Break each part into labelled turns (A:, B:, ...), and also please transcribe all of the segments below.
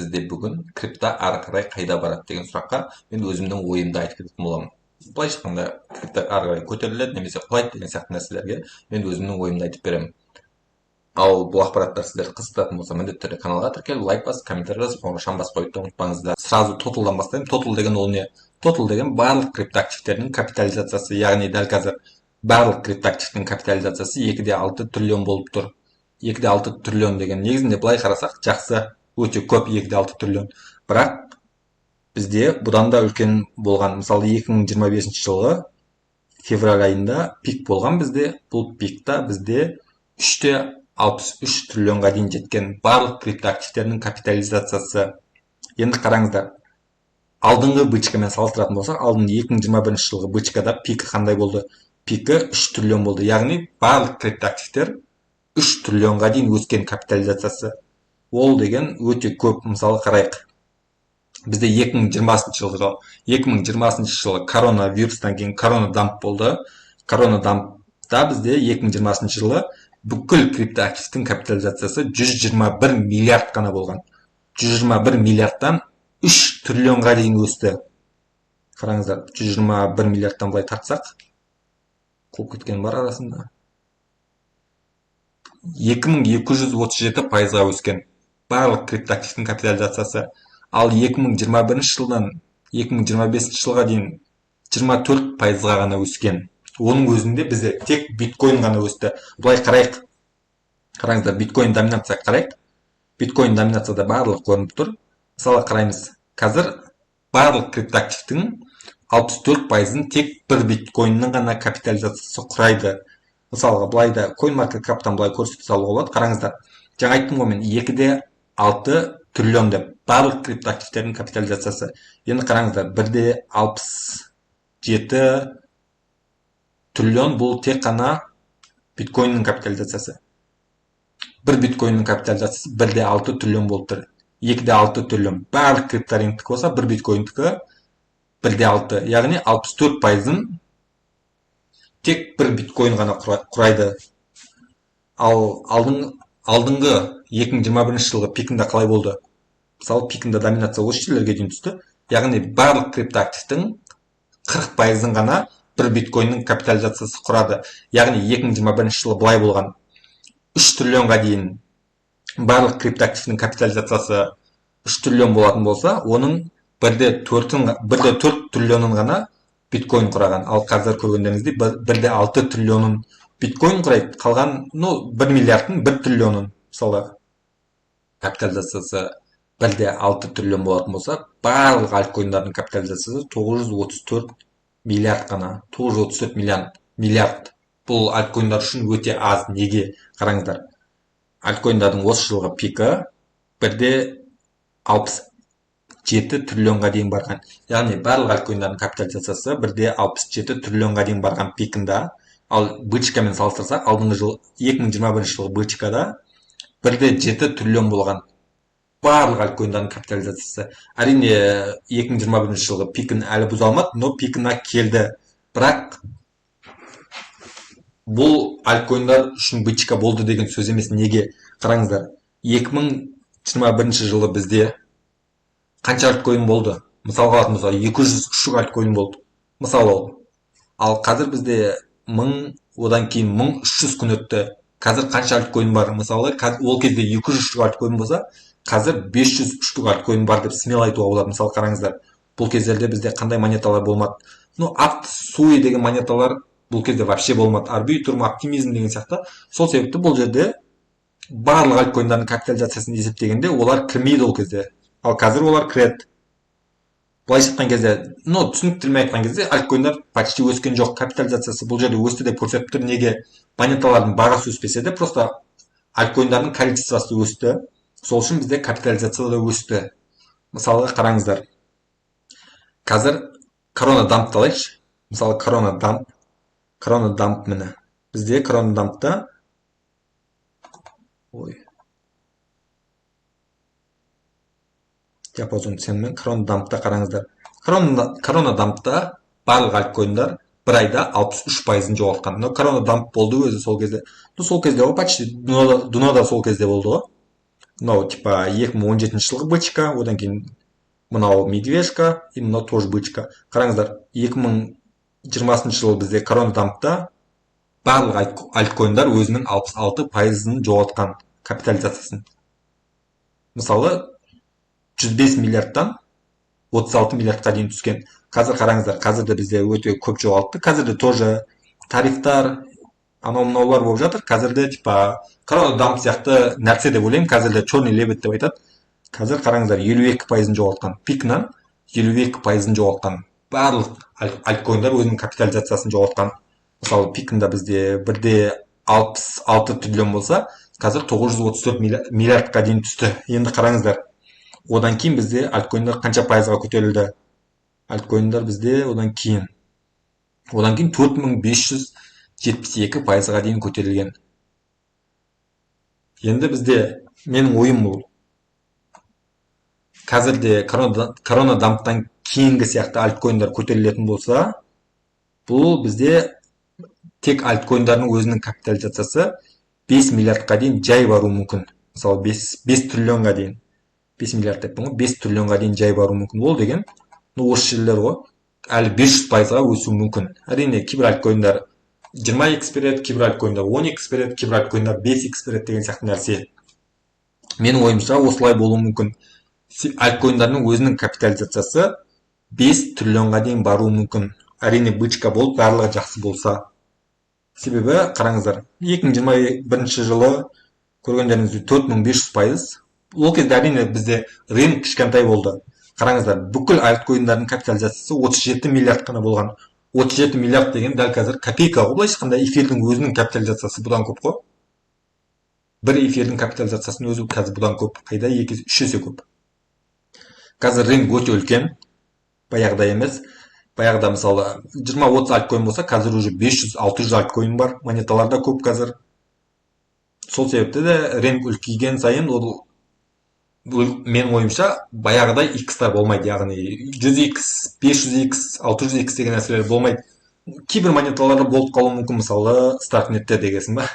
A: Бізде бүгін крипто ары қарай қайда барады деген сұраққа мен өзімнің ойымды айтып кететін боламын. Былайша айтқанда, крипто ары қарай көтеріледі немесе құлайды деген сияқты нәрселерге мен өзімнің ойымды айтып беремін. Ал бұл ақпараттар сіздерді қызықтыратын болса, міндетті түрде каналға тіркеліп, лайк басып, комментарий жазып, қоңырауша басып қоюды ұмытпаңыздар. Сразу тоталдан бастаймын. Тотал деген ол не? Тотал деген барлық криптоактивтердің капитализациясы, яғни дәл қазір барлық криптоактивтің капитализациясы 2,6 триллион болып тұр. 2,6 триллион деген негізінде былай қарасақ жақсы, өте көп 2,6 триллион. Бірақ бізде бұдан да үлкен болған. Мысалы, 2025 жылғы февраль айында пик болған бізде. Бұл пикта бізде 3,63 триллионға дейін жеткен барлық криптоактивтердің капитализациясы. Енді қараңыздар, алдыңғы бычкамен салыстыратын болсақ, алдыңғы 2021 жылғы бычкада пикі қандай болды? Пикі 3 триллион болды. Яғни барлық криптоактивтер 3 триллионға дейін өскен капитализациясы. Ол деген өте көп. Мысалы, қарайық. Бізде 2020 жылы коронавирустан кейін корона дамп болды. Корона дампта бізде 2020 жылы бүкіл криптоактивтің капитализациясы 121 миллиард қана болған. 121 миллиардтан 3 триллионға дейін өсті. Қараңыздар, 121 миллиардтан былай тартсақ, қуып кеткен бар арасында. 2237 пайызға өскен барлық криптоактивтің капитализациясы. Ал 2021 жылдан 2025 жылға дейін 24 пайызға ғана өскен. Оның өзінде бізде тек биткоин ғана өсті. Былай қарайық. Қараңыздар, биткоин доминация қарайық. Биткоин доминацияда барлық көрініп тұр. Мысалы, қараймыз. Қазір барлық криптоактивтің 64 пайызын тек бір биткоиннің ғана капитализациясы құрайды. Мысалға, былай да CoinMarketCap'тан былай көрсете салуға болады. Қараңыздар, жаңа айттым ғой мен 2,6 триллион деп барлық криптоактивтердің капитализациясы. Енді қараңыздар, 1,67 триллион бұл тек қана биткоиннің капитализациясы. Бір биткоиннің капитализациясы 1,6 триллион болып тұр. 2,6 триллион. Барлық крипторыноктікі болса, бір биткоиндікі 1,6, яғни 64 пайызын тек бір биткоин ғана құрайды. Ал алдыңғы 2021 жылғы пикінде қалай болды? Мысалы, пикінде доминация осы жерлерге дейін түсті. Яғни барлық криптоактивтің 40 пайызын ғана бір биткоиннің капитализациясы құрады. Яғни 2021 жылы былай болған. 3 триллионға дейін барлық криптоактивтің капитализациясы 3 триллион болатын болса, оның 1,4 триллионын ғана биткоин құраған. Ал қазір көргендеріңіздей 1,6 триллионын биткоин құрайды. Қалған, ну, 1 миллиардтың 1 триллионын, мысалы, капитализациясы 1,6 триллион болатын болса, барлық альткоиндардың капитализациясы 934 миллиард қана. 934 миллиард. Бұл альткоиндар үшін өте аз. Неге? Қараңыздар. Альткоиндардың осы жылғы пикі 1,67 триллионға дейін барған. Яғни барлық альткоиндардың капитализациясы 1,67 триллионға дейін барған пикында. Ал бычкамен салыстырсақ, алдыңғы жыл 2021 жылғы бычкада 1,7 триллион болған барлық альткоиндардың капитализациясы. Әрине, 2021 жылғы пикін әлі бұза алмады, но пикына келді. Бірақ бұл альткоиндар үшін бычка болды деген сөз емес. Неге? Қараңыздар, 2021 жылы бізде қанша альткоин болды? Мысалға алатын болсақ, 200 штук альткоин болды. Мысалы ол. Ал қазір бізде 1000, одан кейін 1300 күн өтті. Қазір қанша альткоин бар? Мысалы, ол кезде 200 штук альткоин болса, қазір 500 штук альткоин бар деп смело айтуға болады. Мысалы, қараңыздар, бұл кездерде бізде қандай монеталар болмады? Ну, Апт, Суи деген монеталар бұл кезде вообще болмады. Арбитрум, Оптимизм деген сияқты. Сол себепті бұл жерде барлық альткоиндардың капитализациясын есептегенде олар кірмейді ол кезде. Ал қазір олар кіреді. Былайша айтқан кезде, ну, түсінікті тілмен айтқан кезде, альткоиндар почти өскен жоқ. Капитализациясы бұл жерде өсті деп көрсетіп тұр. Неге? Монеталардың бағасы өспесе де, просто альткоиндардың количествосы өсті. Сол үшін бізде капитализация да өсті. Мысалға, қараңыздар. Қазір корона дампты алайықшы. Мысалы, корона дамп. Корона дамп міне. Бізде корона дампта, ой, диапазон ценмен корона дампта қараңыздар. Корона дампта барлық альткоиндар бір айда 63%-ын жоғалтқан. Но корона дамп болды өзі сол кезде. Ну, сол кезде ғой, почти дно да сол кезде болды ғой. Мынау типа 2017 жылғы бычка, одан кейін мынау медвежка, и мынау тоже бычка. Қараңыздар, 2020 жылы бізде корона дампта барлық альткоиндар өзінің 66%-ын жоғалтқан капитализациясын. Мысалы, 105 миллиардтан 36 миллиардқа дейін түскен. Қазір қараңыздар, қазір де бізде өте көп жоғалтты. Қазір де тоже тарифтар, анау мынаулар болып жатыр. Қазір де типа корона дамп сияқты нәрсе деп ойлаймын. Қазір де черный лебедь деп айтады. Қазір қараңыздар, 52%-ын жоғалтқан. Пикнан 52%-ын жоғалтқан. Барлық альткоиндар өзінің капитализациясын жоғалтқан. Мысалы, пикында бізде 1,66 триллион болса, қазір 934 миллиардқа дейін түсті. Енді қараңыздар, одан кейін бізде альткоиндар қанша пайызға көтерілді? Альткоиндар бізде одан кейін 4572 пайызға дейін көтерілген. Енді бізде менің ойым бұл. Қазірде корона дамптан кейінгі сияқты альткоиндар көтерілетін болса, бұл бізде тек альткоиндардың өзінің капитализациясы 5 миллиардқа дейін жай баруы мүмкін. Мысалы, 5 триллионға дейін. 5 миллиард деппін ғой, 5 триллионға дейін жай баруы мүмкін. Ол деген, ну, осы жерлер ғой, әлі 500%-ға өсуі мүмкін. Әрине, кейбір альткоиндар 20x береді, кейбір альткоиндар 10x береді, кейбір альткоиндар 5x береді деген сияқты нәрсе. Менің ойымша, осылай болуы мүмкін. Альткоиндардың өзінің капитализациясы 5 триллионға дейін баруы мүмкін. Әрине, бычка болып, барлығы жақсы болса. Себебі қараңыздар, 2021 жылы көргендеріңіздей 4500%. Ол кезде, әрине, бізде рынок кішкентай болды. Қараңыздар, бүкіл альткоиндардың капитализациясы 37 миллиард қана болған. 37 миллиард деген дәл қазір копейка ғой. Былайша айтқанда, эфирдің өзінің капитализациясы бұдан көп қой. Бір эфирдің капитализациясының өзі қазір бұдан көп, қайда 2, 3 есе көп. Қазір рынок өте үлкен, баяғыдай емес. Баяғыда, мысалы, 20-30 альткоин болса, қазір уже 500-600 альткоин бар, монеталар да көп қазір. Сол себепті де рынок үлкейген сайын ол, менің ойымша, баяғыдай икстар болмайды, яғни 100 икс, 500 икс, 600 икс деген нәрселер болмайды. Кейбір монеталарда болып қалуы мүмкін, мысалы, Старкнетте дегенсің ба.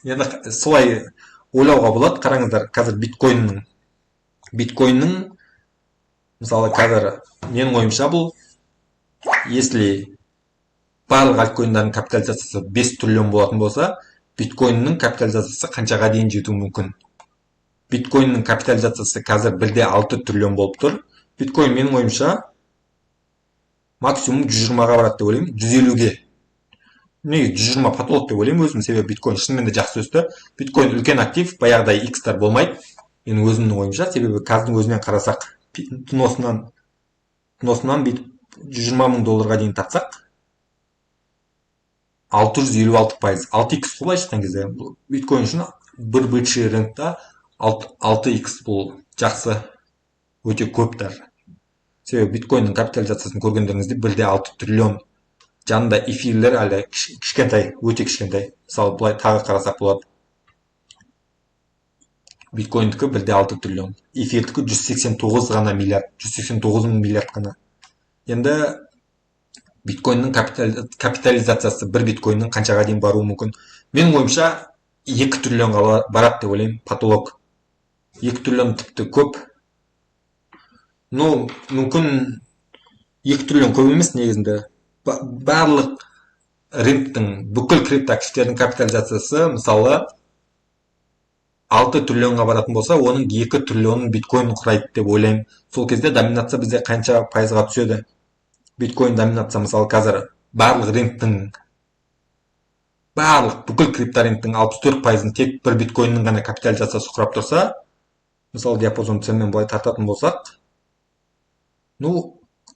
A: Енді солай ойлауға болады. Қараңыздар, қазір биткоиннің, мысалы, қазір менің ойымша, бұл если барлық альткоиндардың капитализациясы 5 триллион болатын болса, биткоиннің капитализациясы қаншаға дейін жетуі мүмкін? Биткоиннің капитализациясы қазір 1,6 триллион болып тұр. Биткоин, менің ойымша, максимум 120-ға барады деп ойлаймын, 150-ге. Негізі 120 потолок деп ойлаймын өзім, себебі биткоин шынымен де жақсы өсті. Биткоин үлкен актив, баяғыдай икстар болмайды, менің өзімнің ойымша. Себебі қазірдің өзінен қарасақ, дносынан бүйтіп 120 мың долларға дейін тартсақ, 656%, 6 икс қой. Былайша айтқан кезде, биткоин үшін бір бычий рынокта 6 икс бұл жақсы, өте көп даже. Себебі биткоиннің капитализациясын көргендеріңізде, 1,6 триллион, жанында эфирлер әлі кішкентай, өте кішкентай. Мысалы, былай тағы қарасақ болады: биткоиндікі 1,6 триллион, эфирдікі 189 ғана миллиард, 189 мың миллиард қана. Енді биткоиннің капитализациясы, бір биткоиннің қаншаға дейін баруы мүмкін? Менің ойымша, 2 триллионға барады деп ойлаймын, потолок. 2 триллион тіпті көп, но мүмкін 2 триллион көп емес негізінде. Барлық рыноктың, бүкіл криптоактивтердің капитализациясы, мысалы, 6 триллионға баратын болса, оның 2 триллионын биткоин құрайды деп ойлаймын. Сол кезде доминация бізде қанша пайызға түседі? Биткоин доминация, мысалы, қазір барлық рыноктың, барлық бүкіл крипторыноктың 64%-ын тек бір биткоиннің ғана капитализациясы құрап тұрса, мысалы, диапазон ценмен былай тартатын болсақ, ну,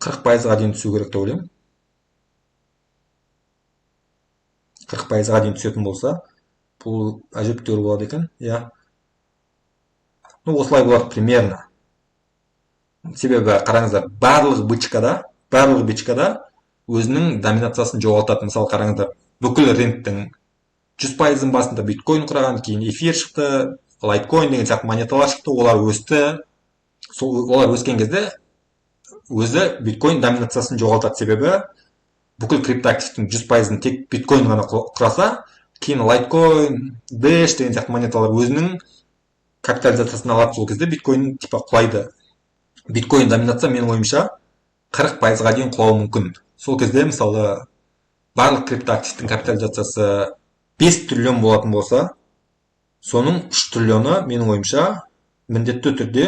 A: 40%-ға дейін түсу керек деп ойлаймын. 40%-ға дейін түсетін болса, бұл әжептәуір болады екен, иә. Ну, осылай болады примерно. Себебі қараңыздар, барлық бычкада өзінің доминациясын жоғалтады. Мысалы, қараңыздар, бүкіл рыноктың 100%-ын басында биткоин құраған, кейін эфир шықты, лайткоин деген сияқты монеталар шықты, олар өсті. Сол олар өскен кезде өзі биткоин доминациясын жоғалтады. Себебі бүкіл криптоактивтің 100%-ын тек биткоин ғана құраса, кейін лайткоин, дэш деген сияқты монеталар өзінің Капитализациясын алады, сол кезде биткоин типа құлайды. Биткоин доминация, менің ойымша, 40%-ға дейін құлауы мүмкін. Сол кезде, мысалы, барлық криптоактивтің капитализациясы 5 триллион болатын болса, соның 3 триллионы, менің ойымша, міндетті түрде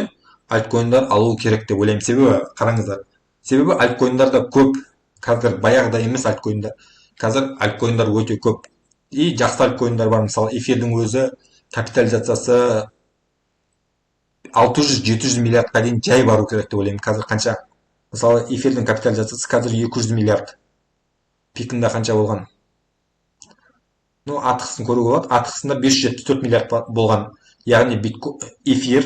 A: альткоиндар алу керек деп ойлаймын. Себебі, қараңыздар, себебі альткоиндар да көп қазір, баяғыдай емес альткоиндар. Қазір альткоиндар өте көп и жақсы альткоиндар бар. Мысалы, эфирдің өзі капитализациясы 600-700 миллиардқа дейін жай бару керек деп ойлаймын. Қазір қанша? Мысалы, эфирдің капитализациясы қазір 200 миллиард. Пикында қанша болған? Ну, ATH-сын көруге болады. ATH-сында 574 миллиард болған. Яғни эфир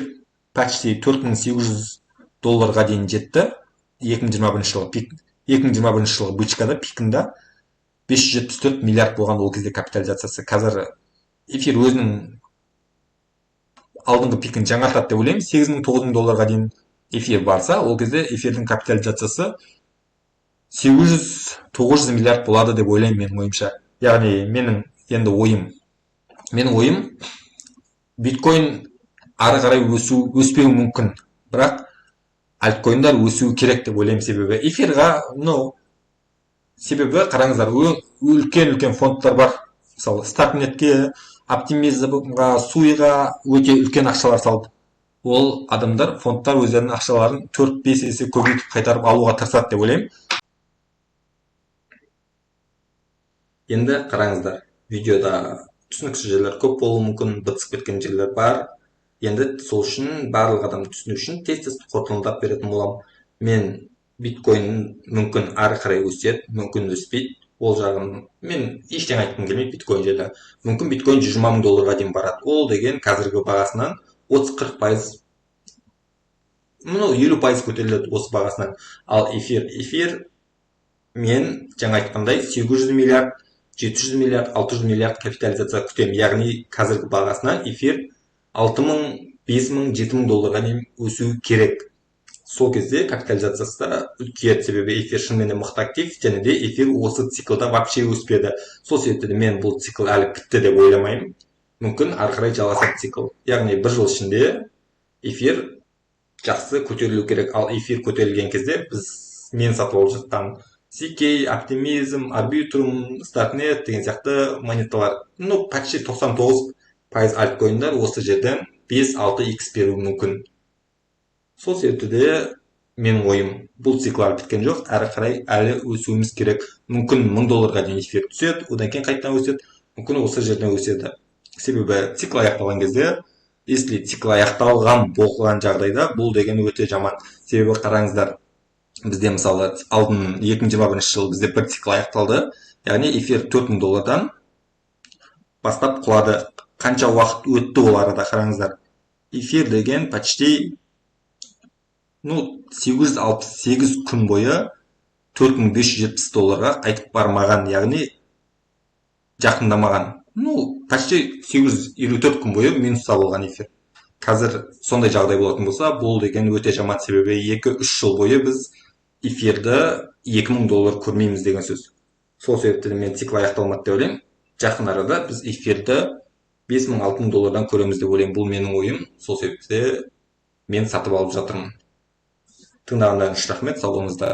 A: почти 4800 долларға дейін жетті 2021 жылы. Пик 2021 жылғы бычкада, пикында 574 миллиард болған ол кезде капитализациясы. Қазір эфир өзінің алдыңғы пикін жаңартады деп ойлаймын. 8000, 9000 долларға дейін эфир барса, ол кезде эфирдің капитализациясы 800-900 миллиард болады деп ойлаймын, менің ойымша. Яғни менің енді ойым, менің ойым, биткоин ары қарай өсу, өспеуі мүмкін, бірақ альткоиндар өсуі керек деп ойлаймын. Себебі эфирға, ну, себебі, қараңыздар, үлкен үлкен фондтар бар. Мысалы, Старкнетке, Оптимизмға, Суйға өте үлкен ақшалар салды. Ол адамдар, фондтар өздерінің ақшаларын 4-5 есе көбейтіп қайтарып алуға тырысады деп ойлаймын. Енді қараңыздар, видеода түсініксіз жерлер көп болуы мүмкін, бытысып кеткен жерлер бар. Енді сол үшін барлық адам түсіну үшін тез тез қорытындылап беретін боламын. Мен биткоин мүмкін ары қарай өседі, мүмкін өспейді, ол жағын мен ештеңе айтқым келмейді биткоин жайлы. Мүмкін, биткоин 120 000 долларға дейін барады. Ол деген қазіргі бағасынан 30-40%, ну, 50% көтеріледі осы бағасынан. Ал эфир, мен жаңа айтқандай, 800 миллиард, 700 миллиард, 600 миллиард капитализация күтемін. Яғни қазіргі бағасынан эфир 6000, 5000, 7000 долларға дейін өсу керек. Сол кезде капитализациясы да үлкейеді. Себебі эфир шынымен де мықты актив және де эфир осы циклда вообще өспеді. Сол себепті де мен бұл цикл әлі бітті деп ойламаймын. Мүмкін, ары қарай жалғасады цикл. Яғни бір жыл ішінде эфир жақсы көтерілу керек. Ал эфир көтерілген кезде біз, мен сатып алып жатқан CK, Оптимизм, Арбитрум, Старкнет деген сияқты монеталар, ну, почти 99% альткоиндар осы жерден 5-6 икс беруі мүмкін. Сол себепті де менің ойым, бұл цикл әлі біткен жоқ, әрі қарай әлі өсуіміз керек. Мүмкін, 1000 долларға дейін эфир түседі, одан кейін қайтадан өседі, мүмкін, осы жерден өседі. Себебі цикл аяқталған кезде, если цикл аяқталған болған жағдайда, бұл деген өте жаман. Себебі, қараңыздар, бізде, мысалы, алдын 2021 жылы бізде бір цикл аяқталды. Яғни эфир 4000 доллардан бастап құлады. Қанша уақыт өтті ол арада, қараңыздар. Эфир деген почти, ну, 868 күн бойы 4570 долларға қайтып бармаған, яғни жақындамаған. Ну, почти 854 күн бойы минуста болған эфир. Қазір сондай жағдай болатын болса, бұл деген өте жаман. Себебі 2-3 жыл бойы біз эфирді 2000 доллар көрмейміз деген сөз. Сол себептен мен цикл аяқталмады деп ойлаймын. Жақын арада біз эфирді 5000, 6000 доллардан көреміз деп ойлаймын. Бұл менің ойым. Сол себепті мен сатып алып жатырмын. Тыңдағандарыңыз үшін рахмет, сау болыңыздар.